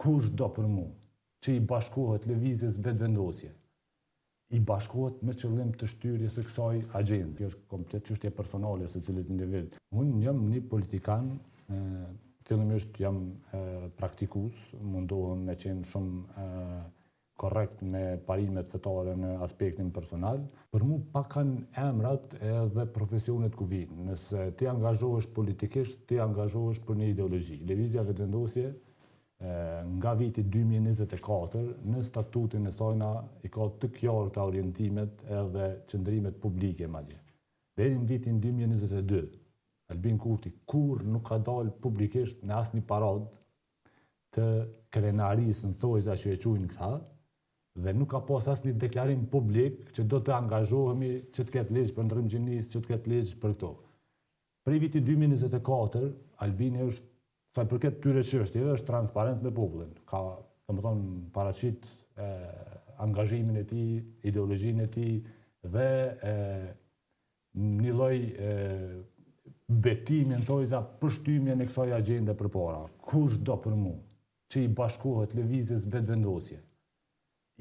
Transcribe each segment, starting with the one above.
Kushdo për mu që i bashkohet Lëvizjes Vetëvendosje, i bashkohet me qëllim të shtyrjes së kësaj agjende. Kjo është komplet çështje personale e secilit individ. Unë jam një politikan, fillimisht jam praktikues, mundohem me qenë shumë korrekt me parimet fetare në aspektin personal. Për mu pak kanë emrat edhe profesionet ku vijnë. Nëse ti angazhohesh politikisht, ti angazhohesh për një ideologji. Lëvizja Vetëvendosje nga viti 2024 në statutin e sajna i ka të kjarta orientimet edhe qëndrimet publike madje. Deri në vitin 2022, Albin Kurti kurrë nuk ka dalë publikisht në asnjë paradë të krenarisë në thojza që e quajnë këta, dhe nuk ka pas asnjë deklarim publik që do të angazhohemi që të ketë ligj për ndërrim gjinisë, që të ketë ligj për këto. Prej vitit 2024, Albini është, sa i përket këtyre çështjeve, është transparent me popullin. Ka, domethënë, paraqit e, angazhimin e tij, ideologjinë e tij dhe e, një lloj betimi në thojza për shtyrjen e kësaj agjende përpara. Kushdo për mu që i bashkohet lëvizjes Vetëvendosje,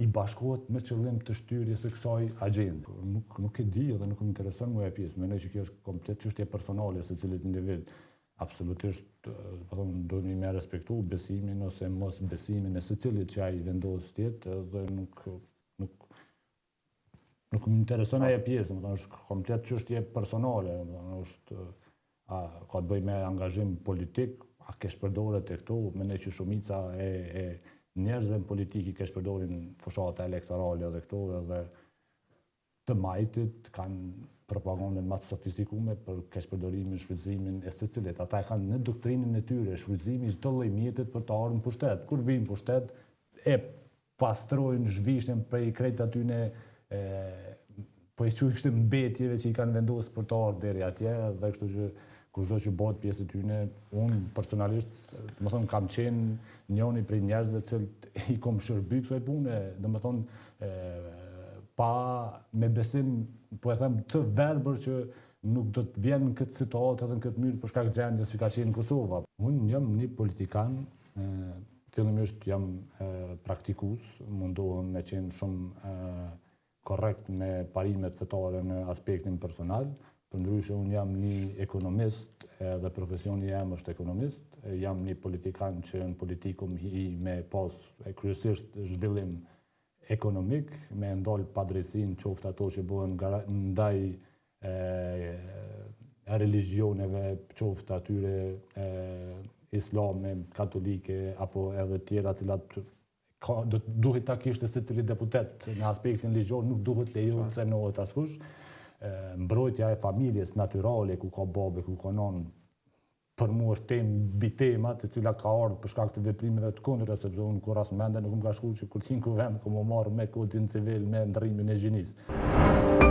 i bashkohet me qëllim të shtyrjes së kësaj agjende. Nuk, nuk e di dhe nuk më intereson mua ajo pjesë. Mendoj që kjo është komplet çështje personale e secilit individ. Absolutisht, po them, duhet me respektu besimin ose mos besimin e secilit që ai vendos të jetë dhe nuk nuk Nuk më intereson ajo pjesë, domethënë është komplet çështje personale, domethënë është a ka të bëjë me angazhim politik, a keqpërdoret e këto, mendoj që shumica e, e njerëzve në politikë i keqpërdorin fushata elektorale dhe këto edhe të majtit kanë propagandën më të sofistikume për keqpërdorimin, shfrytëzimin e secilit. Ata e kanë në doktrinën e tyre shfrytëzimi i çdo lloj mjetit për të ardhur në pushtet. Kur vijnë në pushtet, e pastrojnë zhvishen prej krejt atyne e, po i quaj kështu mbetjeve që i kanë vendosur për të ardhur deri atje dhe kështu që kushdo që bëhet pjesë e tyne, unë personalisht, domethënë kam qenë njëri prej njerëzve të cilët i kom shërby kësaj pune, domethënë e, pa me besim, po e them të verbër që nuk do të vjen në këtë situatë edhe në këtë mënyrë për shkak gjendjes që ka qenë në Kosovë. Unë jam një politikan, fillimisht jam praktikues, mundohem me qenë shumë korrekt me parimet fetare në aspektin personal. Përndryshe unë jam një ekonomist edhe profesioni jem është ekonomist. Jam një politikan që në politikë kom hi me pas kryesisht zhvillim ekonomik, me ndal padrejtësinë qoftë ato që bëhen ndaj e religjioneve, qoftë atyre e, islame, katolike apo edhe tjera të cilat ka do të duhet ta kishte secili deputet në aspektin ligjor, nuk duhet lejohet të cenohet askush. E, mbrojtja e familjes natyrale ku ka babë, ku ka nonë, për mua është temë mbi temat, e cila ka ardhur për shkak të veprimeve të kundërta, sepse unë kurrë as mende nuk më ka shku që kur të hi në kuvend, kom me u marrë me kodin civil, me ndërrimin e gjinisë.